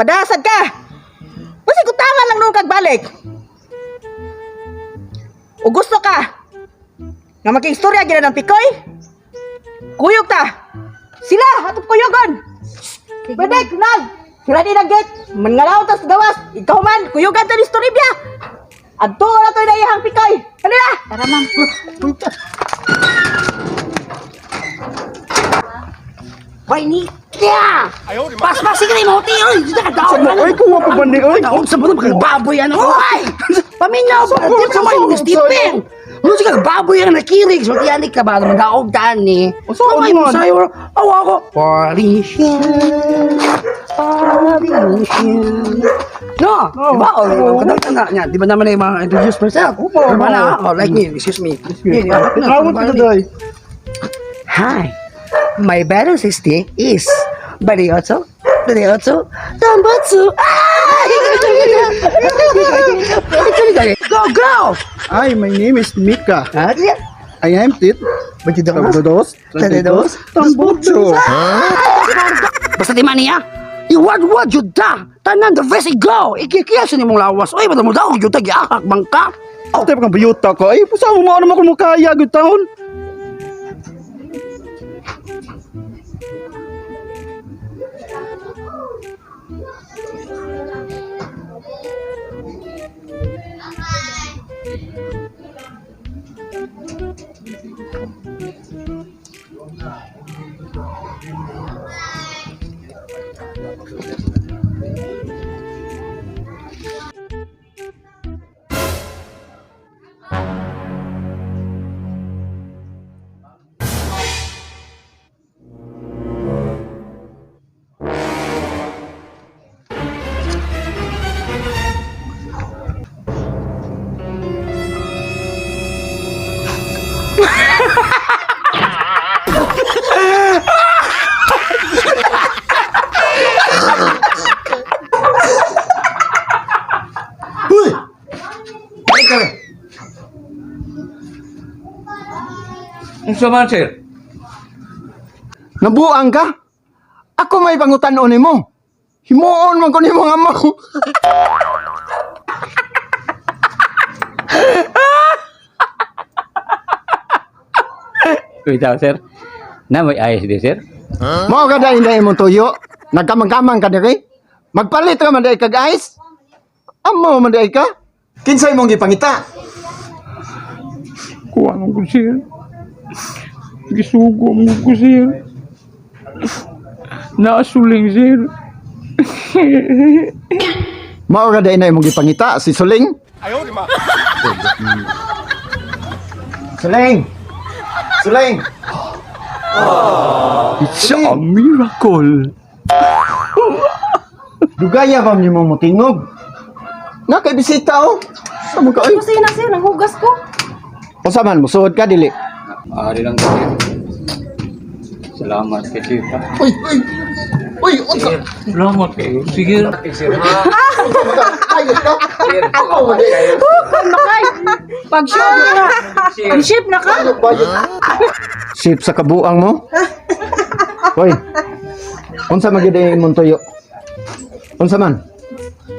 Padasad ka. Basta kutangan lang noon kag balik. O gusto ka nga makiistorya gina ng Pikoy? Kuyog ta. Sila atong kuyogon. Pwede, nag. Sila di nag gate. Mangalaw tas gawas. Ikaw man, kuyugan ta ni Storibia. Adto na to na iyang Pikoy. Ano na? Tara, ma'am. Why ni kya? Paspasin ka na yung mga oy! Dito ka daw! Oy, kuha pa ba ni oy? Naog sa buong baboy ano? Oy! Paminaw ba? Di sa may mga Stephen! Ano siya baboy ang nakilig? So tiyan ka ba? Magaog daan ni. Unsa Kamay mo man? sa'yo. Awa ko. Parisian. Parisian. No, di ba? Oh, kadang na niya. Di ba naman ay mga introduce myself? Opo, Di ba na? opo. Oh, like me, excuse me. Tawag ka day. Hi, my battle 60 is Barioto, Barioto, Tambotsu. Ah! Go, go! Ay, my name is Mika. Ah, yeah. I am Tit. 22, 22, 32, Tambucho. Basta di man niya. Iwad-wad yun ta. Tanan, the best go. Ikikiya sa nimong lawas. Oy, ba't mo daw? Yun ta, giakak bang ka? Oh. Tayo kang bayuta ko. Ay, pusa mo mo naman kung mukaya, good taon. Uy! Ay ka! Unsa man, sir? Nabuang ka? Ako may pangutan-on nimo. Himuon man ko nimo nga mo. Wait, sir. Na may ayos di, sir. Mao ka dahil hindi mo tuyo. Nagkamang-kamang ka diri. Magpalit ra man dai kag ice. Amo man dai ka. Kinsay mong gipangita? Kuha ko, sir. Gisugo mo ko, sir. Naasuling, sir. Mao ka dai na imong gipangita si Suling. Suling. Suling. It's a miracle. Dugaya ba nimo motingog? Na kay bisita oh. Sa mo ka oy. Kasi na sir, nanghugas ko. Unsa man musuod ka dili? Ari lang, sir. Salamat kay sir. ha? Uy, uy. Uy, unsa? Salamat kayo. Sige. Sir, ha? Ayos ka. Ako man dai. Makay. Pag-ship na. Pag-ship na ka. Sip sa kabuang mo? Hoy. Unsa man gyud imong tuyo? Unsa man?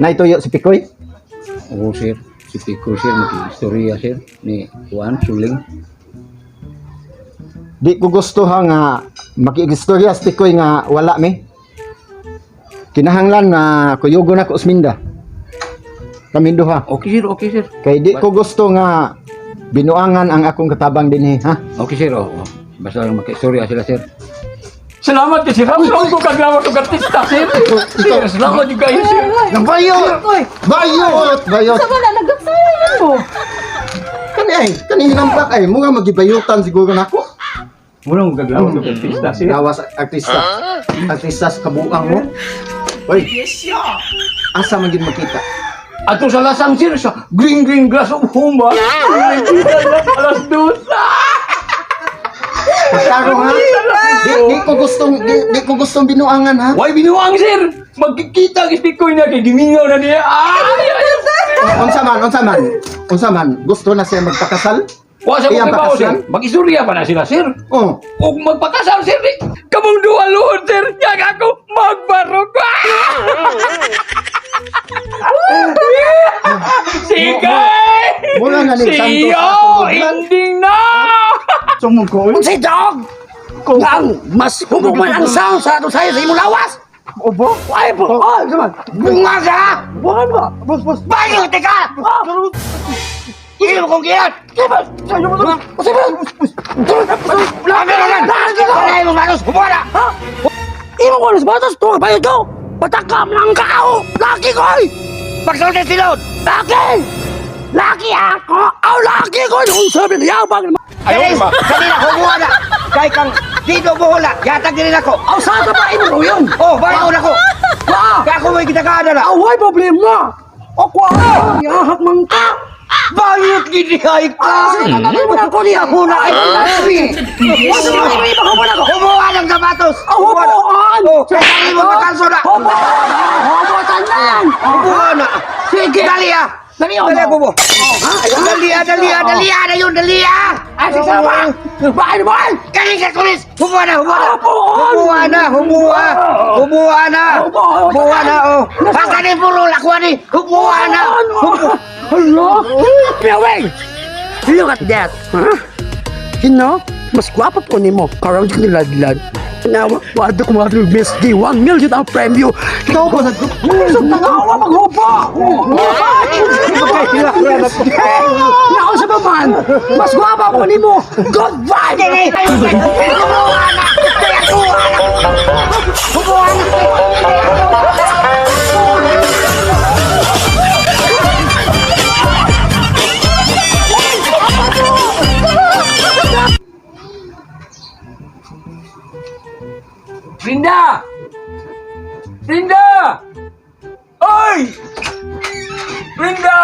Naituyo si Pikoy? Oo, sir. Si Pico, sir. Mag-istorya, sir. Ni Juan Suling. Di ko gusto ha nga makiigistorya si Pikoy nga wala mi. Kinahanglan na kuyugo na ko usminda. Kami duha. Okay, sir. Okay, sir. Kay di ko gusto nga binuangan ang akong katabang dinhi ha. Okay, sir. Oo. Basta lang mag-istorya sila, sir. Salamat kay sir. Ang ko kaglawa kong artista, sir. Sir, salamat yung kayo, sir. Bayot! Uy, Bayot! Bayot! sa wala nagaksayan mo. Kani ay, kani hinampak ay, mura magibayutan siguro nako. Muna mo kaglawa kong artista, sir. Gawas artista. Artista sa kabuang mo. Hoy. Asa man gid makita? Ato sa lasang, sir, sa green green grass of home, ba? Alas 2. Pagkaro ha. Di ko gustong di ko gustong binuangan ha. Why binuang, sir? Magkikita ang speaker niya kay gimingaw na niya. Ay, ay, ay. Unsa man, unsa man? Unsa man? Gusto na siya magpakasal? Wa sa Iyang ko kibaw, sir. pakaslan? Mag-istorya pa na sila, sir. Oh. Ug magpakasal, sir. Di. Kamong duha luhod, sir. Yang ako magbarok. Sige! Mula na ni Santos Siyo! sa atong uglan. Ending na! Sumong ko, oy. Unsay dog? Ang mas humog man ang sound sa atong sayo sa imong lawas. Obo? Ay po. Oh, sama. Bunga ka. Bunga ba? Boss, boss. Bayo teka. Hindi mo kong kilat. Sayo mo to. Wala mo manos, humuha na! Ha? Imo ko sa batas, tuwa bayad ko! Patakam lang kao! Laki ko! Oy! Pagsulti silod! Laki! Laki ako! Aw, laki ko! Yung sabi niya, yabang naman! Ayaw ba? Kanina, humuha na. Kay kang dito buhula, yatag din ako. Aw, saan ka ba imo yun? Oh, bayo na ko. Ba! Kaya ako may kita na. Aw, way problema! O kwa! Yahak man ka! Bayot gini ay ka. Ah, sige, tatay mo na ako niya! Huna ay labi. Wala mo iba ko na ako! Humuha ng sapatos. Aw, hubuan! Oh, kaya sarili mo pakalso na. Hubuan! Hubuan tanan! Humuha na. Sige! Dali ah. Dali, oh. Dali ako mo. Ha? Ayun. Dali ah, dali ah, dali ah, na yun, dali ah. Ay, sige, sama! Bahay mo! Ay! Kani ka kulis. Humuha na, humuha na. Hubuan! Humuha na, humuha. Humuha na. Hubuan! Humuha na, oh. Basta ni puro lakuan ni. Humuha na. Hello? Pinaway! Look at that! Huh? You know, mas gwapo po ni mo. Karoon ko niladlad. Now, wado ko mga Miss D, 1 million ang premyo. Ikaw ba? Sa tangawa, maghuba! Nako sa baman, mas gwapo po ni mo. Good vibe! Humuha na. Kaya kuha na. Humuha na. Linda! Linda! Oy! Linda!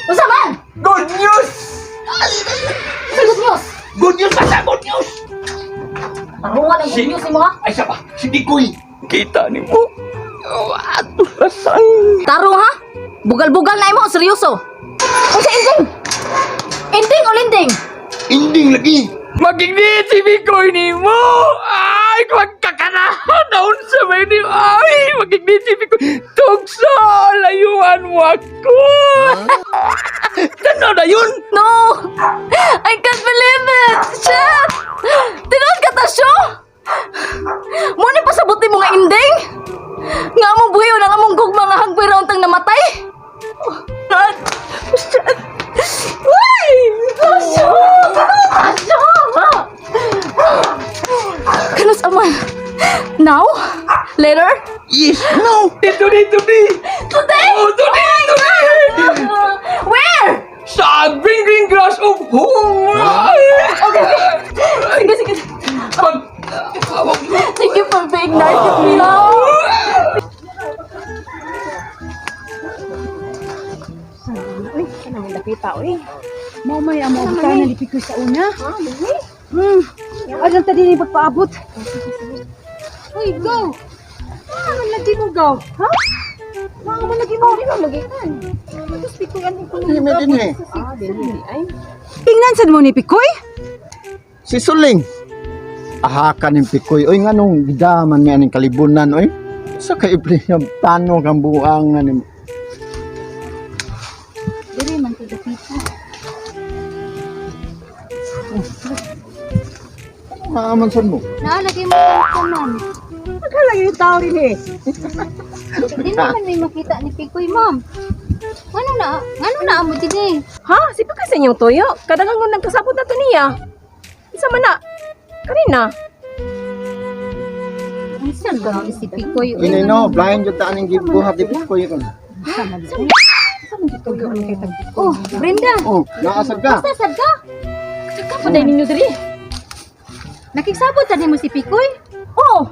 Unsa man? Good news! Good news. Good news ba sa good news? Tarungan ang good news nimo ha. Ay siya ba? Si Dikoy. Kita ni mo. Oh, ato lasang. Tarong ha? Bugal-bugal na imo, seryoso. Unsa ending? Ending o lending? Inding lagi. Magigni si Bikoy ni mo! Ay, magkakanahan! Naunsa ba yun? Ay, magigni si Bikoy! Tugso! Layuan mo ako! Tanaw na yun! No! I can't believe it! Shit! Tinuod ka ta siyo? Mo ni pasabot nimo nga ending? Nga among buhi o nang among gugma nga hagboy ra untang namatay? Oh, God! Shit! Uy! Oh, shit! Tinuod ka siyo! Kanus aman? Now? Later? Yes, no. Dito, dito, di! Today? Oh, today, today! Where? Sa green, green grass of home! Ay! Okay, okay. Sige, sige. Pag... Thank you for being nice to me. Uy, kanang dapita uy. Mao may amo ang na lipikoy sa una. Adan ta dinhi pagpaabot. Uy, go. Ah, man lagi mo go. Ha? Mga man lagi mo. Di ba lagi kan? Tapos pikoy ang Hindi may din eh. Tingnan sad mo ni Pikoy? Si Suling. Aha ka ning Pikoy. Oy nganong gidaman mi aning kalibunan oy. Sa kay yung plano kang buang ani. Diri man to dapita. Maaman sad mo. Naalagay mo ka man. Maghalagi yung tao rin eh. Di naman may makita ni Pikoy, ma'am. Ano na? Ano na amo din eh? Ha? Si Pikoy sa inyong tuyo? Kadagang nung nagkasabot na to niya. Isa man na. Kanina. Unsa ba si Pikoy? Ini no, blind jud ta aning gibuhat ni Pikoy kon. Oh, Brenda. Oh, naasad ka. Basta sad ka. Kapaday ninyo diri. Nakigsabot sa nimo si Pikoy? Oh,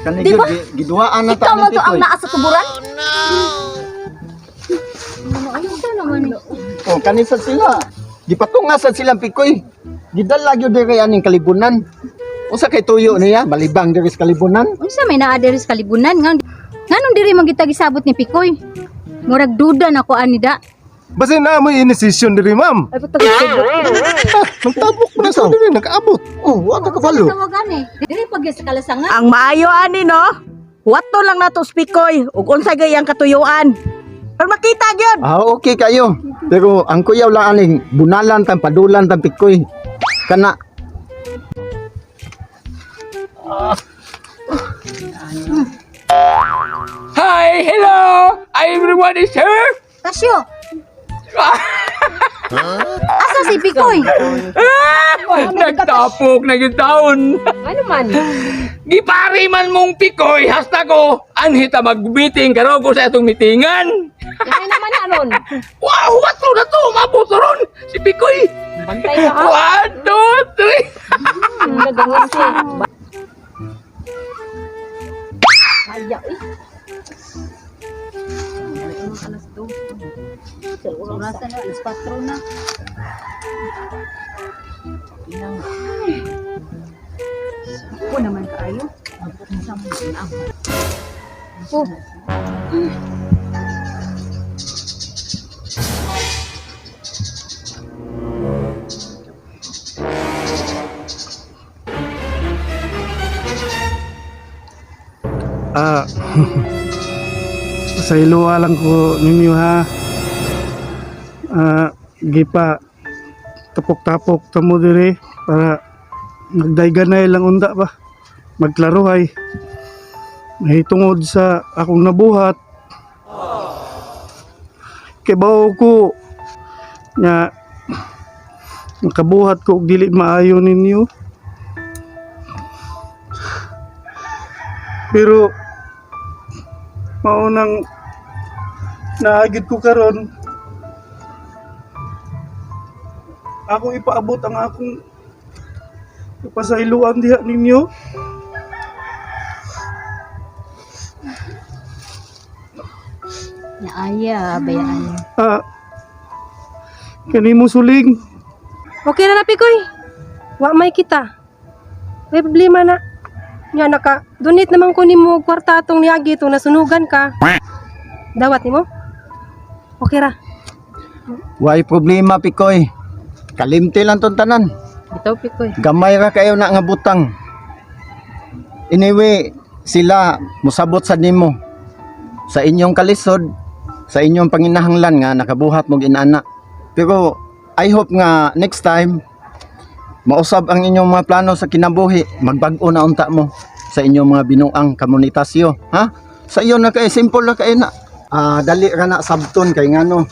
Kani Di gyud ba? giduhaan na ta ikaw aning man to ang Pikoy. naa sa tuburan? Unsa naman eh? Oh, kani sad sila. Gipatunga sad silang Pikoy. Gidala gyud diri aning kalibunan. Unsa kay tuyo niya? Malibang diri sa kalibunan. Unsa may naa diri sa kalibunan nga nganong diri man kita gisabot ni Pikoy? Murag duda na ko ani da. Basta na mo initiation diri, ma'am. Ay, pagtagod. Nagtabok na sa diri, nag-abot. Oh, wa ka kabalo. Tawagan eh. Dili pag sa kalasangan. Ang maayo ani no. Wato lang nato spikoy ug unsa gay ang katuyuan. Pero makita gyud. Ah, okay kayo. Pero ang kuyaw lang aning bunalan tang padulan tang pikoy. Kana. Hi, hello! Everyone is here! Tasyo. Asa si Pikoy? Ah! Nagtapok na yung taon. Ano man? Gipari man mong pikoy, hasta ko, anhita mag-meeting, karon ko sa itong meetingan. Lahi naman na ron. Wow, wato na to, mabuto ron, si Pikoy. Bantay ka ha. One, two, three. Nagangos eh. Kaya eh. Orasa na, alas 4 na. Ako naman kaayo. Oh. Ah, sa iluwa lang ko ninyo ha. Ah, gipa tapok-tapok tamo diri para nagdayganay lang unda ba. Magklarohay. Mahitungod sa akong nabuhat. Kibaw ko nga nakabuhat ko og dili maayo ninyo. Pero maunang naagid ko karon ako ipaabot ang akong ipasayloan diha ninyo. Naaya, bayaan. Ah, kanimo suling. Okay na na, Pikoy. Wa may kita. May problema na. Nga naka, donate naman ko nimo og kwarta atong niagi itong nasunugan ka. Dawat nimo? Okay ra. Way problema pikoy. Kalimti lang tong tanan. Bitaw, Pikoy. Gamay ra kayo na nga butang. Anyway, sila musabot sa nimo sa inyong kalisod, sa inyong panginahanglan nga nakabuhat mong inana. Pero I hope nga next time mausab ang inyong mga plano sa kinabuhi, magbag-o na unta mo sa inyong mga binuang komunitasyo, ha? Sa iyo na kay simple na kay na. Ah, dali ra na sabton kay ngano.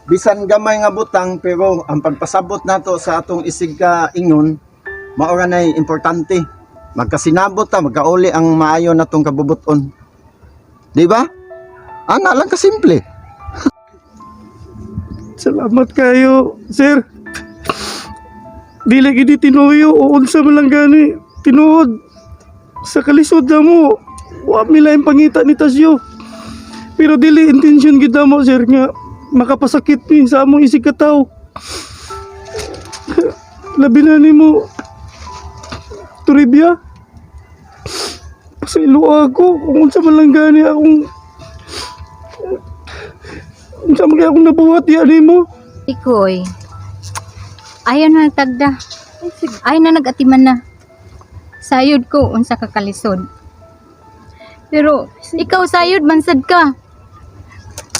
Bisan gamay nga butang pero ang pagpasabot nato sa atong isig ka ingon mao ra nay importante. Magkasinabot ta, magkauli ang maayo natong kabubuton. Di ba? Ana lang kasimple. Salamat kayo, sir. Dili gid tinuyo o unsa man lang gani tinuod sa kalisod na mo. Wa mi laing pangita ni Tasyo. Pero dili intention gid mo sir nga makapasakit ni sa among isig kataw. Labi na nimo Toribia. Pasaylo ako kung unsa man lang gani akong unsa man kaya akong nabuhat diya nimo. Pikoy. Ayaw na nagtagda. Ayaw na nagatiman na. Sayod ko unsa ka kalisod. Pero ikaw sayod mansad ka.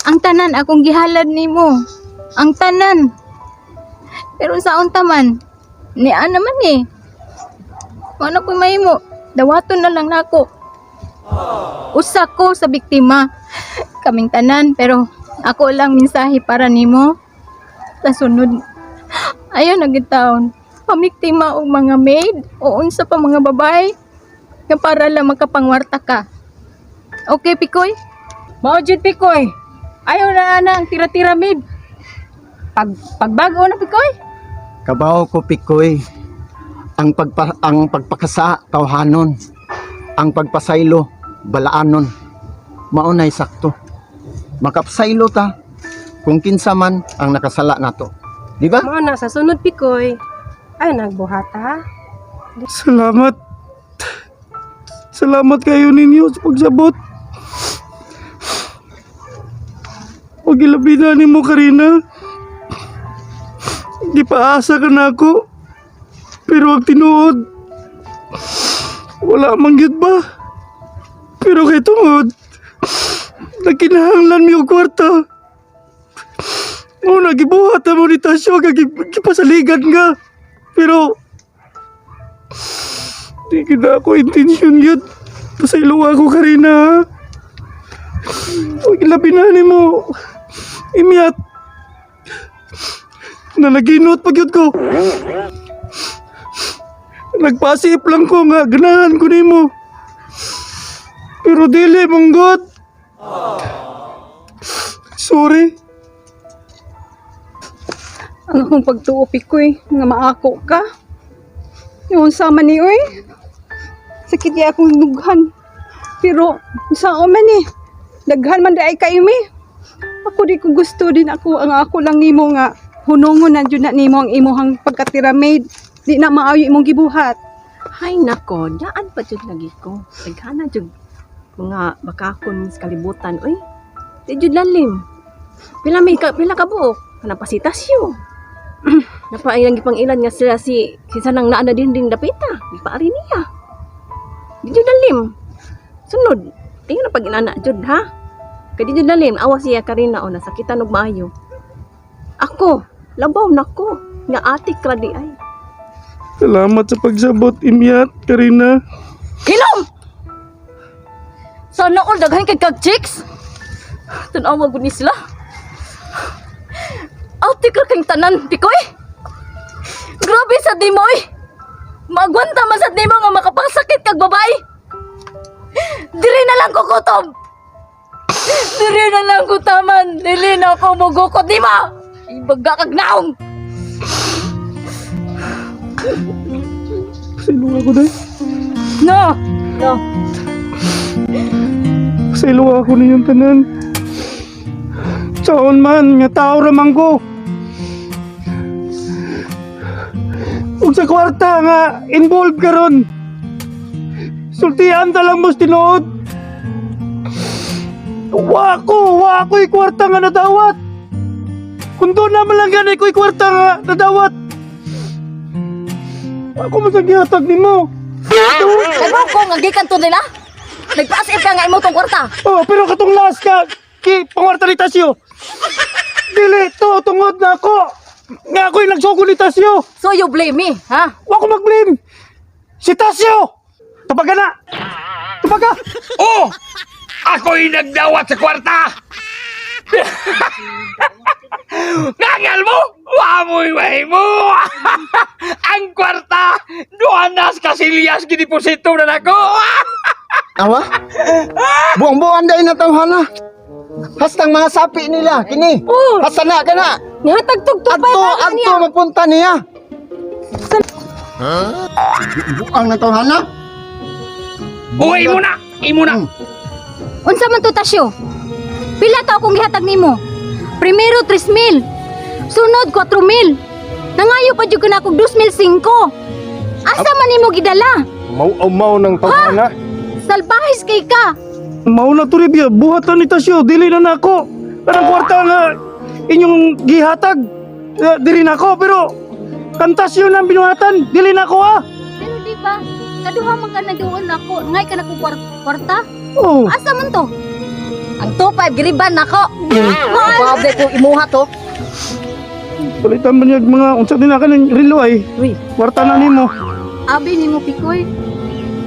Ang tanan akong gihalad nimo. Ang tanan. Pero sa unta man, ni ana man eh. Ano ko mahimo? Dawaton na lang nako. Usa ko sa biktima. Kaming tanan pero ako lang mensahe para nimo sa sunod. Ayaw na gid taon. Pamiktima og mga maid o unsa pa mga babae nga para lang makapangwarta ka. Okay, Pikoy? Mao jud Pikoy. Ayaw na ana ang tira-tira mid. Pag pagbago na Pikoy. Kabaw ko pikoy. Ang pagpakasa tawhanon. Ang pagpasaylo balaanon. Mao nay sakto. Makapsaylo ta kung kinsa man ang nakasala nato. Di ba? Mao na sa sunod Pikoy. Ay nagbuhat ha. Salamat. Salamat kayo ninyo sa pagsabot. Huwag ilabi na ni mo, Karina. Gipaasa ka na ako. Pero ang tinuod, wala mang gyud ba? Pero kay tungod, nagkinahanglan mi og kwarta. Muna, gibuhat na mo ni Tasyo, gipasaligan nga. Pero, di kita ako intensyon yun. Pasaylo ako, Karina, ha? Huwag ilabi na ni mo. Imyat. Nalaginot pag yun ko. Nagpasip lang ko nga, ganahan ko nimo. Pero dili, manggot. Sorry. Ang akong pagtuo, Pikoy, nga maako ka. Yung sama ni oy. Sakit ya akong dughan. Pero sa man eh. Daghan man daay kayo mi. Ako di ko gusto din ako ang ako lang nimo nga hunongon na jud na nimo ang imuhang pagkatira maid. Di na maayo imong gibuhat. Hay nako, daan pa jud lagi ko. Daghana jud mga bakakon sa kalibutan oy. Di jud lalim. Pila may ka, pila ka buok kanang pasitasyo. Napa ay gipang ilan nga sila si kinsa nang naa na din ding dapita. Gipaari niya. Di jud lalim. Sunod, tingnan na pag inana jud ha. Kay di jud lalim awa siya Karina o nasakitan og maayo. Ako, labaw nako nga atik ra di ay. Salamat sa pagsabot, Imyat, Karina. Hilom! Sana all daghan kay kag chicks. Tanawa gud ni sila. Ate ka kang tanan, Pikoy. Grabe sa dimo oy. Magwanta man sa dimo nga makapasakit kag babae. Diri na lang ko kutob. Diri na lang ko taman. Dili na ako mugukot nimo. Ibaga kag naong. Pasaylo ako, day. No. No. Pasaylo ako ninyong tanan. Saon man, nga tao ramang ko. Ug sa kwarta nga, involved karon. Sultian ta lang mo sa tinuod. Wa ko, wa ko'y kwarta nga nadawat. Kung doon naman lang gani ko'y kwarta nga nadawat. Ako man sa gihatag nimo. Kaya ko nga gikan to nila. Nagpaas ka nga imo tong kwarta. Oh, pero katong last ka, ki pangwarta ni Tasyo. Dili to tungod na ako. Nga ako'y nagsugo ni Tasyo. So you blame me, ha? Wa ko mag-blame. Si Tasyo! Tubaga na! Tubaga! Oh! Ako'y nagdawat sa kwarta! Ngangal mo! Wamoy way mo! Ang kwarta! Duanas kasilyas gideposito na nako! Awa? Buang-buang dahil na tawhana. Hastang mga sapi nila, kini. Oh. Hasta na ka na. Nihatag tugtog Adto, adto mapunta niya. Buang na tawhana. Uy, imo na! Imo na! Unsa man to, Tasyo? Pila to akong gihatag nimo? Primero 3,000. Sunod 4,000. Nangayo pa jud ko na akong 2,005. Asa man nimo gidala? Mau-mau ng tawhana. Salbahis kay ka. Mao na to Ribia, buhat na ni Tasyo, dili na nako. Kanang kwarta nga inyong gihatag, eh, dili na ako, pero kan Tasyo na ang binuhatan, dili na ako ah. Pero di ba, kaduha man ka nagduon nako, ngay ka na kong kwarta. Oh, Asa man to? Ang 2.5 giriban nako. Grabe ko imuha to. palitan man yung mga unsa din na kaning relo ay. Uy. Kwarta na nimo. Abi nimo Pikoy.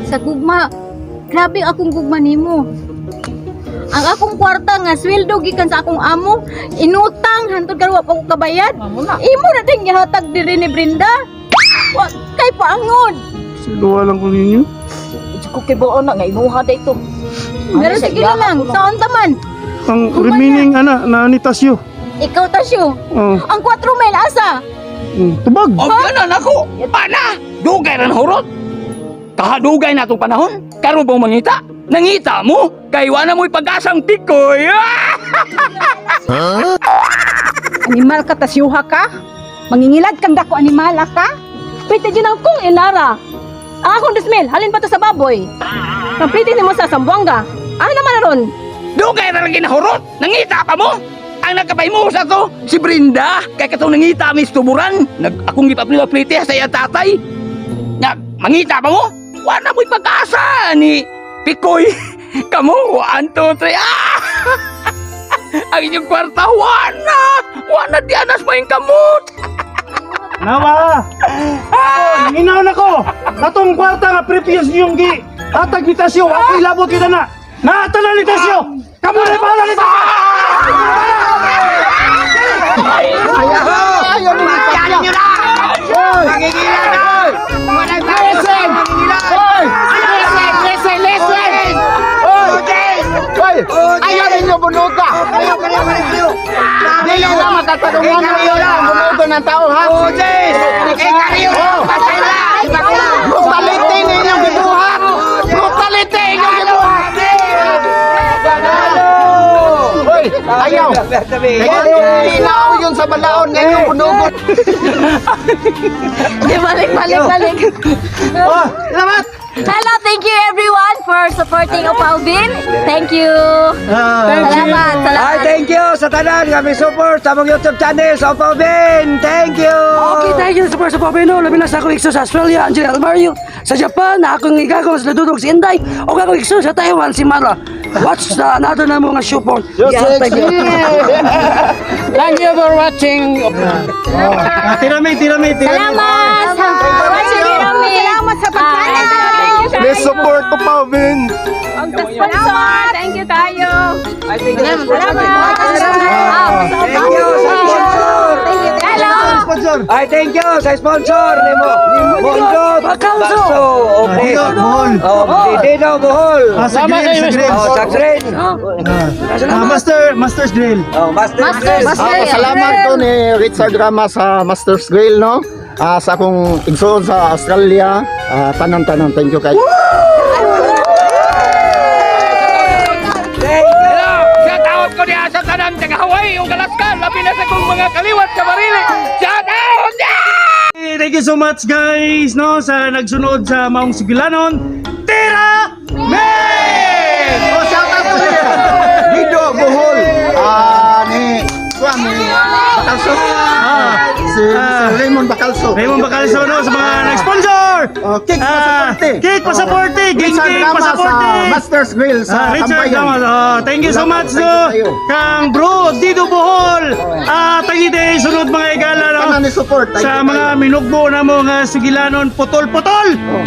Sa gugma, grabe akong gugma nimo. Ang akong kwarta nga sweldo gikan sa akong amo, inutang hantod karon wa pa ko kabayad. Imo na din gihatag diri ni Brenda. Wa kay paangon. Siluwa lang ko ninyo. Medyo ko kay buo na nga imuha dito. Pero sige na lang, saon ta man? Ang remaining ana na ni Tasyo. Ikaw Tasyo. Oh, Ang 4 mil asa? tubag. O ganan ako! Pana! Dugay ran hurot! Kahadugay na itong panahon? Karon pa mo mangita? Nangita mo? Kay wala mo'y pag-asang tikoy! Ah! Animal ka tasyuha ka? Mangingilad kang dako animal ah, ka? Pwede dyan ang kong inara. Ang akong dismil, halin pa to sa baboy. Pampliti nimo sa Sambuanga. Ano naman na ron? Dugay na lang ginahurot! Nangita pa mo? Ang nagkapahimo sa to, si Brenda, kay katong nangita mi sa tuburan, nag akong gipaplite sa iya tatay. Nga, mangita pa mo? Wala mo'y pag-asa ni Pikoy. Kamo, 1, 2, 3, ah! Ang inyong kwarta, wala! Wala di anas mo yung kamot! Nawa! Oh, nanginaw na ko! Katong kwarta nga previous niyong gi hatag ni Tasyo, ako'y labot kita na! Naatanan ni Tasyo! Kamu na bahala ni Tasyo! Ayaw ni Tasyo! Hoy! Mangingilan na! Listen! Hoy! Listen! Listen! Listen! Hoy! Hoy! Ayaw ninyo bunuga! Kayo, kayo, kayo! Dili na makatarungan ang bunuga ng tao, ha? Otis! Eh, kayo! Patay na! Brutality ninyong gibuhat! Brutality inyong gibuhat! Hoy! Ayaw! Ayaw yun sa balaon ngayong bunugon. Di, balik, balik, balik. Oh, salamat! Hello, thank you everyone for supporting Opalvin. Thank you. Salamat, Ay, salamat. thank you sa tanan kami support sa among YouTube channel sa Opa Ben. Thank you. Okay, thank you sa support sa Popino. Labi na sa akong igso sa Australia, Angela Almario. Sa Japan, na akong igagaw sa Dudong si Inday. O akong igso sa Taiwan, si Mara. Watch the another na mga show porn. Yeah, thank you. Thank you for watching. Ah, tirami, tirami, tirami. Salamat. Watching Tirami. Salamat sa pagtanaw. Please support to Pavin. Sponsor. Thank you kayo. Ay, thank you sa sponsor. Salamat. Thank you sa sponsor. Hello. Sponsor! Ay, thank you sa sponsor nimo. Bondo Bacalso. Baso. Okay. Dino, Bohol. Oh, Dino Bohol. Ah, sa grill, sa grill. Oh, sa grill. Ah, Master, Master's Grill. Oh, Master Master Grill. Grill. Salamat to ni Richard Rama sa Master's Grill, no? Ah, sa akong igsoon sa Australia, ah, tanan-tanan, thank you kayo. Thank you. Hello, shout out ko niya sa tanan taga Hawaii ug Alaska, labi na sa kong mga kaliwat sa Barili. Shout out! Hey, thank you so much guys no sa nagsunod sa Maong Sigilanon. Tira! Men! Oh, shout out to ni Dido Bohol. Ah, ni Kuan ni Bacalso. Si, si Raymond Bacalso. Raymond Bacalso no sa mga nag-sponsor. Oh, Cake Ah, Pasaporte. Cake Pasaporte, Oh. Ging Richard Ging Rama sa Pasaporte. Master's Grill sa Ah, Richard Tambayan. Rama, oh, thank you so Thank much you no. kayo. Kang bro Dido Bohol. Ah, tagite sunod mga igala no. Tanan ni support. Thank Sa you mga kayo. minugbo na mo nga Sigilanon putol-putol. Oh,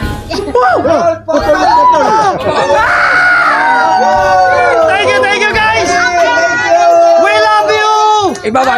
putol putol. Thank you guys. We love you. Ibaba.